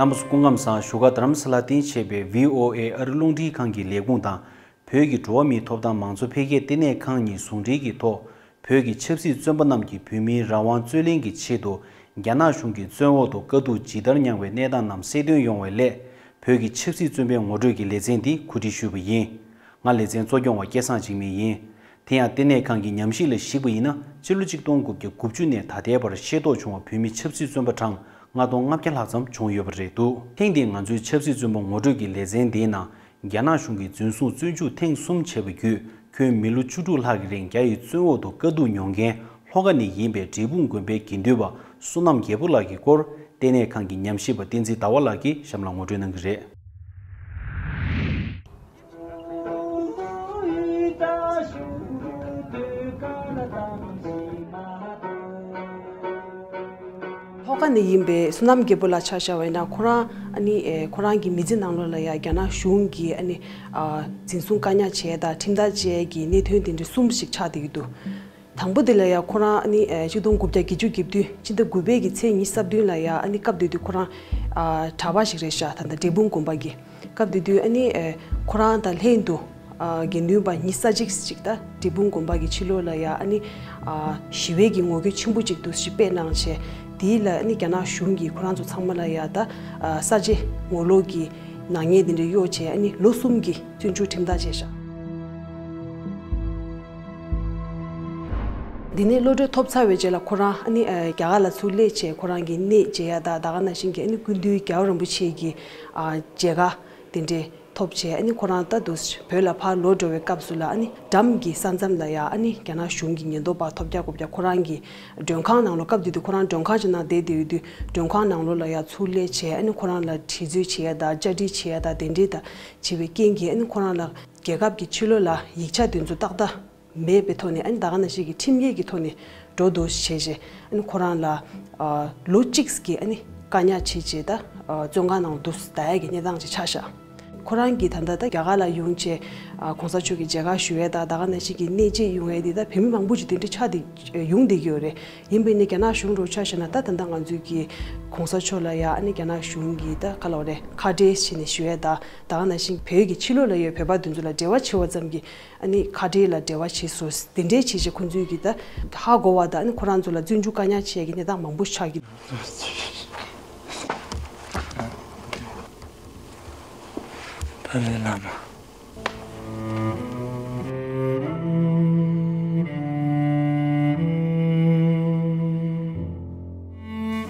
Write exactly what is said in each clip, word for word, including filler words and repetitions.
རྣམ་པ་ཚོ་སྐུ་ཁམས་བཟང་། བཞུགས་སྒར་རྡ་རམ་ས་ལར་རྟེན་བྱས་པའི་བྷི་ཨོ་ཨེ་ཨ་རི་རླུང་འཕྲིན་ཁང་གི་ལས་ཁུངས་དང་། བོད་ཀྱི་འགྲོ་བ་མིའི་ཐོབ་ཐང་མང་གཙོ་འཕེལ་རྒྱས་ལྟེ་གནས་ཁང་གཉིས་ཟུང་འབྲེལ་གྱི་ཐོག་བོད་ཀྱི་ཆབ་སྲིད་བཙོན་པ་རྣམས་ཀྱི་བོད་མིའི་རང་དབང་རྩོད་ལེན་གྱི་ཆེད་དུ། རྒྱ་ནག་གཞུང་གི་བཙོན་འོག་ཏུ་དཀའ་སྡུག་ཇི་ལྟར་མྱངས་པའི་གནས་སྟངས་རྣམས་གསལ་སྟོན་ཡོང་བའི་སླད། བོད་ཀྱི་ཆབ་སྲིད་བཙོན་པའི་ངོ་སྤྲོད་ཀྱི་ལེ་ཚན་འདི་གོ་སྒྲིག་ཞུས་པ་ཡིན། ང་ལེ་ཚན་གཙོ་སྐྱོང་བ་སྐལ་བཟང་འཇིགས་མེད་ཡིན། དེ་ཡང་ལྟེ་གནས་ཁང་གི་ཉམས་ཞིབ་ལ་གཞིགས་པ་ཡིན་ན། ཕྱི་ལོ་ཆིག་སྟོང་དགུ་བརྒྱ་དགུ་བཅུ་ནས་ད་ལྟའི་བར་ཤེས་རྟོགས་བྱུང་བ་བོད་མི་ཆབ་སྲིད་བཙོན་པ་གྲངས་ལྔ་སྟོང་ལྔ་བརྒྱ་ལྷག་ཙམ་བྱུང་ཡོད་པ་རེད་འདུག་ཐེངས་འདིའི་ང་ཚོའི་ཆབ་སྲིད་བཙོན་པ་ངོ་སྤྲོད་ཀྱི་ལེ་ཚན་འདིའི་ནང་། རྒྱ་ནག་གཞུང་གིས་འཛིན་བཟུང་བཙོན་འཇུག་ཐེངས་གསུམ་བྱས་པ་བརྒྱུད། ཁྱོན་མི་ལོ་བཅུ་དྲུག་ལྷག་གི་རིང་རྒྱ་ཡི་བཙོན་འོག་ཏུ་དཀའ་སྡུག་མྱོང་མཁན་ལྷོ་ཁ་ནས་ཡིན་པའི་འབྲས་སྤུངས་དགོན་པའི་དགེ་འདུན་པ་བསོད་ནམས་རྒྱལ་པོ་ལགས་ཀྱི་སྐོར། ལྟེ་གནས་ཁང་གི་ཉམས་ཞིབ་པ་བསྟན་འཛིན་ཟླ་བ་ལགས་ཀྱིས་གཤམ་ལ་ངོ་སྤྲོད་གནང་གི་རེད། ལྷོ་ཁ་ནས་ཡིན་པའི་བསོད་ནམས་རྒྱལ་པོ་ལགས་ཆ་བཞག་པ་ཡིན་ན། ཁོ་རང་ཨ་ནི་ཨེ་ཁོ་རང་གི་མི་ཚེ་ནང་ལོགས་ལ་ཡང་རྒྱ་ནག་གཞུང་གིས་ཨ་ནི་ཨ་འཛིན་བཟུང་བཀག་ཉར་བྱས་དང་ཁྲིམས་ཐག་བཅད་ཀྱི་གནད་དོན་དེ་འདྲ་གསུམ་ཞིག་ཆགས་བསྡད་ཀྱི་འདུག་དང་པོ་དེ་ལ་ཡང་ཁོ་རང་ཨ་ནི་ཨེ་ཆིག་སྟོང་དགུ་བརྒྱ་བརྒྱད་ཅུ་གྱ་བདུན་ཕྱི་ཟླ་དགུ་པའི་གི་ཚེས་ཉི་ཤུ་རྩ་བདུན་ལ་ཡང་ཨ་ནི་སྐབས་དེ་དུས་ཁོ་རང་ཨ་གྲྭ་པ་ཞིག་རེད་ཤག་ད་ལྟ་འབྲས་སྤུངས་དགོན་པ་གི། སྐབས་དེ་དུས་ཨ་ནི་ཨེ་ཁོ་རང་དང་ལྷན་དུ་ཨ་དགེ་འདུན་པ་ཉི་ཤུ་རྩ་གཅིག་ཅིག་ད་འབྲས་སྤུངས་དགོན་པ་གི་ཕྱི་ལོགས་ལ་ཡང་ཨ་ནི་ཨ་ཞི་བའི་གི་ངོ་རྒོལ་ཆེན་པོ་ཅིག་འདུག་སེ་སྤེལ་གནང་བྱས། དེ་ལ་ཨ་ནི་རྒྱ་ནག་གཞུང་གིས་ཁོ་རང་ཚོ་ཚང་མ་ལ་ཡང་ད་ཨ་ས་བྱི་ངོ་ལོག་གི་ནག་ཉེས་དེ་འདྲ་གཡོགས་བྱས་ཨ་ནི་ལོ་གསུམ་གྱི་བཙོན་འཇུག་ཁྲིམས་ཐག་བཅད་བཞག་དེ་ནས་གློད་གྲོལ་ཐོབ་ཚར་བའི་རྗེས་ལ་ཁོ་རང་ཨ་ནི་ཨ་རྒྱ་གར་ལ་ཚུར་སླེབས་བྱས། ཁོ་རང་གི་གནས་མཇལ་ཡ་དང་། ད་ག་ནང་བཞིན་གྱི་ཨ་ནི་སྐུ་མདུན་རྒྱལ་བ་རིན་པོ་ཆེ་གི་ཨ་མཇལ་ཁ་དེ་འདྲས་ཐོབ་བྱས། ཨ་ནི་ཁོ་རང་ད་དུང་བོད་ལ་ཕར་ལོག་འགྲོ་བའི་སྐབས་སུ་ལ་ཨ་ནི་འགྲམ་གྱི་ས་མཚམས་ལ་ཡ་ཨ་ནི་རྒྱ་ནག་གཞུང་གི་ཉེན་རྟོག་པ་ཐོབ་རྒྱག་གོ་རྒྱག་ཁོ་རང་གི་མགྲོན་ཁང་ནང་ལོགས། སྐབས་དེ་དུས་ཁོ་རང་མགྲོན་ཁང་ཞིག་ནང་བསྡད་བསྡད་ཡོད་དུས། མགྲོན་ཁང་ནང་ལོགས་ལ་ཡ་ཚུར་སླེབས་བྱས། ཨ་ནི་ཁོ་རང་ལ་དྲི་རྩད་བྱེད་ཡ་དང་། བཅར་འདྲི་བྱེད་ཡ་དང་། དེ་འདྲས་དང་བྱེད་པའི་རྐྱེན་གྱིས་ཨ་ནི་ཁོ་རང་ལ་རྒྱལ་ཁབ་ཀྱི་ཕྱི་ལོགས་ལ་ཡིག་ཆ་དེ་ཚོ་ཏག་ཏག་མེད་པའི་ཐོག་ནས། ཨ་ནི་ད་ག་ནང་བཞིན་གྱི་ཁྲིམས་འགལ་གྱི་ཐོག་ནས་འགྲོ་འདུག་བྱས་བྱས། ཨ་ནི་ཁོ་རང་ལ་ཨ་ལོ་གཅིག་གི་ཨ་ནི་བཀག་ཉར་བྱས་བྱས། ད་ཨ་བཙོན་ཁང་ནང་དུ་བསྡད་ཡ་གི་གནས་སྟངས་ཅིག་ཆགས་ཤག་ཁོ་རང་གིས་ད་ལྟ་ད་རྒྱ་གར་ལ་ཡོང་བྱས་ཨ་གོང་ས་མཆོག་གི་མཇལ་ཁ་ཞུ་ཡས་དང་། ད་ག་ནང་བཞིན་གྱི་གནས་མཇལ་ཡོང་ཡས་དེ། ད་བོད་མི་མང་པོ་ཅིག་དེ་འདྲ་ཆགས་བསྡད་ཡོང་བསྡད་ཀྱི་ཡོད་རེད། ཡིན་པས་ནི་རྒྱ་ནག་གཞུང་རུ་ཆ་བཞག་ན། ད་ད་ལྟ་ང་ཚོའི་གི་གོང་ས་མཆོག་ལ་ཡ་ཨ་ནི་རྒྱ་ནག་གཞུང་གིས་ད་ག་ལབ་རེད། ཁ་བྲལ་བྱས་ནས་ཞུ་ཡས་དང་། ད་ག་ནང་བཞིན་བོད་ཀྱི་ཕྱི་ལོགས་ལ་ཡོད་བོད་པ་དེ་ཚོ་ལ་འབྲེལ་བ་བྱེད་པ་ཙམ་གྱིས་ཨ་ནི་ཁ་བྲལ་ལ་འབྲེལ་བ་བྱས་སོང་། དེ་འདྲའི་བྱས་བྱས་ཁོང་ཚོའི་གི་ད་ཧ་གོ་བ་དང་། ཨ་ནི་ཁོ་རང་ཚོ་ལ་བཙོན་འཇུག་བཀག་ཉར་བྱས་ཀྱི་གནས་སྟངས་མང་པོ་ཆགས་ཀྱི། ཏཱ་ལའི་བླ་མ།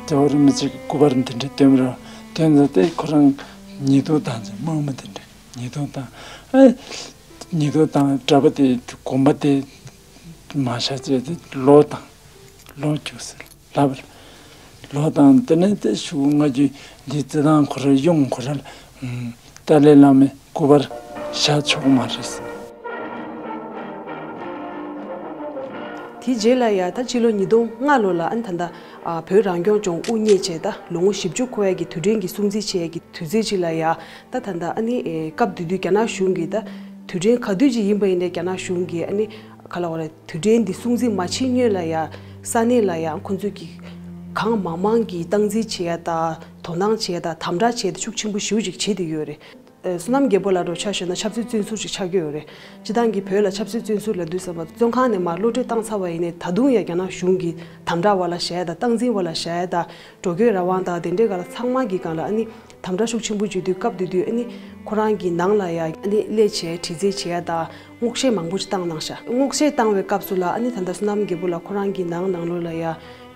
རྒྱལ་བ་རིན་པོ་ཆེ་གི་སྐུ་པར་འདི་འདྲ་སྟོན་རོགས། སྟོན་ཚར་ཏེ་ཁོ་རང་ཉེས་རྡུང་བཏང་ཚེ། དམག་མི་དེ་འདྲ་ཉེས་རྡུང་བཏང་། ཨེ་ཉེས་རྡུང་བཏང་། གྲྭ་པ་དེ་དགོན་པ་དེ་མར་བཞག་བྱས་ཏེ་ལོག་བཏང་། ལོག་རྒྱུགས་ཟེར་ལབ་པ་རེད། ལོག་བཏང་། དེ་ནས་དེ་ཤུགས་ང་རྒྱུད་འདི་རྩི་ཐང་ཁོ་ར་གཡུང་ཁོ་ར་ལ། ཨུམ། ཏཱ་ལའི་བླ་མའི་སྐུ་པར་བཞག་ཆོག་གི་མ་རེད་ཟེར། དེའི་རྗེས་ལ་ཡ་ད་ཕྱི་ལོ་ཉིས་སྟོང་ལྔ་ལོ་ལ་ཨ་ནི་ད་ལྟ་ཨ་བོད་རང་སྐྱོང་ལྗོངས་དབུ་བརྙེས་བྱས། ད་ལོ་ངོ་བཞི་བཅུ་འཁོར་ཡ་གི་དུས་དྲན་གྱི་སྲུང་བརྩི་བྱེད་ཡ་གི་དུས་ཚོད་ཅིག་ལ་ཡ། ད་ད་ལྟ་ཨ་ནི་ཨེ་སྐབས་དེ་དུས་རྒྱ་ནག་གཞུང་གིས། ད་དུས་དྲན་ག་དུས་ཅིག་ཡིན་པ་ཡིན་ནའི་རྒྱ་ནག་གཞུང་གིས་ཨ་ནི་ག་ལབ་དགོས་རེད། དུས་དྲན་འདི་སྲུང་བརྩི་མ་བྱེད་སྔོན་ལ་ཡ་ས་གནས་ལ་ཡ་ཁོང་ཚོས་ཀྱི་གང་མང་མང་གི་སྟངས་འཛིན་བྱེད་ཡ་དང་། དོ་སྣང་བྱེད་ཡ་དང་། དམ་དྲག་བྱེད་ཡ་དེ་ཤུགས་ཆེན་པོ་ཞེ་པོ་ཅིག་བྱེད་བསྡད་ཡོད་རེད། ཨེ་བསོད་ནམས་རྒྱལ་པོ་ལགས་འདྲ་ཆ་བཞག་ན་ཆབ་སྲིད་བཙོན་ཟུར་ཅིག་ཆགས་ཀྱི་ཡོད་རེད། སྤྱིར་བཏང་གི་བོད་ལ་ཆབ་སྲིད་བཙོན་ཟུར་ལབ་དུས་ཙམ་པ། བཙོན་ཁང་ནས་མར་གློད་གྲོལ་བཏང་ཚར་བ་ཡིན་ནའི་ད་དུང་ཡང་རྒྱ་ནག་གཞུང་གིས་དམ་དྲག་འོག་ལ་བཞག་ཡ་དང་། སྟངས་འཛིན་འོག་ལ་བཞག་ཡ་དང་། འགྲོ་སྐྱོད་རང་དབང་དང་དེ་འདྲའི་སྒང་ལ་ཚང་མ་གི་སྒང་ལ་ཨ་ནི་དམ་དྲག་ཤུགས་ཆེན་པོ་བྱེད་དུས། སྐབས་དེ་དུས་ཨ་ནི་ཁོ་རང་གི་ནང་ལ་ཡ་ཨ་ནི་སླེབས་བྱས་དྲི་རྩད་བྱེད་ཡ་དང་། སྔོག་བཤེར་མང་པོ་ཞིག་བཏང་གནང་ཤག་སྔོག་བཤེར་བཏང་བའི་སྐབས་སུ་ལ་ཨ་ནི་ད་ལྟ་བསོད་ནམས་རྒྱལ་པོ་ལགས་ཁོ་རང་གི་ནང་ནང་ལོགས་ལ་ཡ་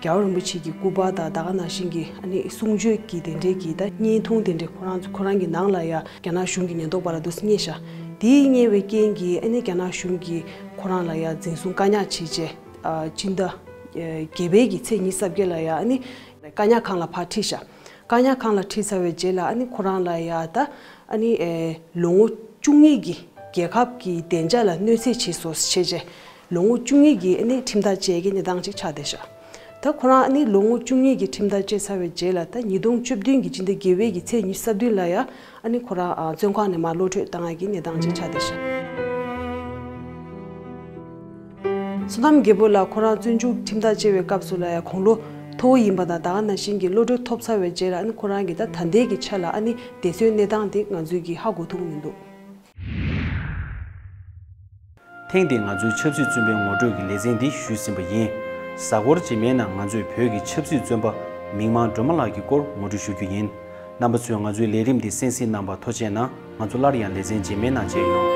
རྒྱལ་བ་རིན་པོ་ཆེ་གི་སྐུ་པར་དང་། ད་ག་ནང་བཞིན་གྱི་ཨ་ནི་གསུང་ཆོས་ཀྱི་དེ་འདྲའི་གི་ད་བརྙན་ཐུང་དེ་འདྲ་ཁོ་རང་ཚོ་ཁོ་རང་གི་ནང་ལ་ཡ་རྒྱ་ནག་གཞུང་གི་ཉེན་རྟོག་པ་ལ་འདུག་སེ་རྙེད་ཤག་དེའི་རྙེད་པའི་རྐྱེན་གྱིས་ཨ་ནི་རྒྱ་ནག་གཞུང་གིས་ཁོ་རང་ལ་ཡ་འཛིན་བཟུང་བཀག་ཉར་བྱས་རྗེས། ཨ་སྤྱི་ཟླ་ཨ་བརྒྱད་པའི་གི་ཚེས་ཉི་ཤུ་རྩ་བརྒྱད་ལ་ཡ་ཨ་ནི་བཀག་ཉར་ཁང་ལ་ཕར་ཁྲིད་ཤག་བཀག་ཉར་ཁང་ལ་ཁྲིད་ཚར་བའི་རྗེས་ལ་ཨ་ནི་ཁོ་རང་ལ་ཡ་ད་ཨ་ནི་ཨེ་ལོ་ངོ་བཅུ་གཉིས་ཀྱི་རྒྱལ་ཁབ་ཀྱི་བདེ་འཇགས་ལ་གནོད་འཚེ་བྱས་སོང་ཟེར་བྱས། ལོ་ངོ་བཅུ་གཉིས་ཀྱི་ཨ་ནི་ཁྲིམས་ཐག་བཅད་ཀྱི་གནས་སྟངས་ཅིག་ཆགས་བསྡད་ཤག་ད་ཁོ་རང་ཨ་ནི་ལོ་ངོ་བཅུ་གཉིས་ཀྱི་ཁྲིམས་ཐག་བཅད་ཚར་བའི་རྗེས་ལ། ད་ཉིས་སྟོང་བཅུ་བདུན་གྱི་སྤྱི་ཟླ་བརྒྱད་པའི་གི་ཚེས་ཉི་ཤུ་རྩ་བདུན་ལ་ཡ་ཨ་ནི་ཁོ་རང་ཨ་བཙོན་ཁང་ནས་མར་གློད་གྲོལ་བཏང་ཡ་གི་གནས་སྟངས་ཅིག་ཆགས་བསྡད་ཤག་བསོད་ནམས་རྒྱལ་པོ་ལགས་ཁོ་རང་བཙོན་འཇུག་ཁྲིམས་ཐག་བཅད་པའི་སྐབས་སུ་ལ་ཡ་དགུང་ལོ་ མཐོ་བོ་ཡིན་པ་དང་ད་ག་ནང་བཞིན་གྱི་གློད་གྲོལ་ཐོབ་ཚར་བའི་རྗེས་ལ་ཨ་ནི་ཁོ་རང་གི་ད་ད་ལྟའི་གི་ཆ་ལ་ཨ་ནི་བསྡད་སྲོལ་གནས་སྟངས་དེ་ང་ཚོས་ཀྱིས་ཧ་གོ་ཐུབ་ཀྱི་མི་འདུག་ཐེངས་འདིའི་ང་ཚོའི་ཆབ་སྲིད་བཙོན་པའི་ངོ་སྤྲོད་ཀྱི་ལེ་ཚན་འདི་ཞུས་ཟིན་པ་ཡིན། གཟའ་འཁོར་རྗེས་མའི་ནང་ང་ཚོས་བོད་ཀྱི་ཆབ་སྲིད་བཙོན་པ་མིག་དམར་སྒྲོལ་མ་ལགས་ཀྱི་སྐོར་ངོ་སྤྲོད་ཞུ་རྒྱུ་ཡིན། རྣམ་པ་ཚོས་ང་ཚོའི་ལས་རིམ་འདི་གསན་གཟིགས་གནང་བར་ཐུགས་རྗེ་གནང་། ང་ཚོ་སླར་ཡང་ལེ་ཚན་རྗེས་མའི་ནང་མཇལ་ཡོང་།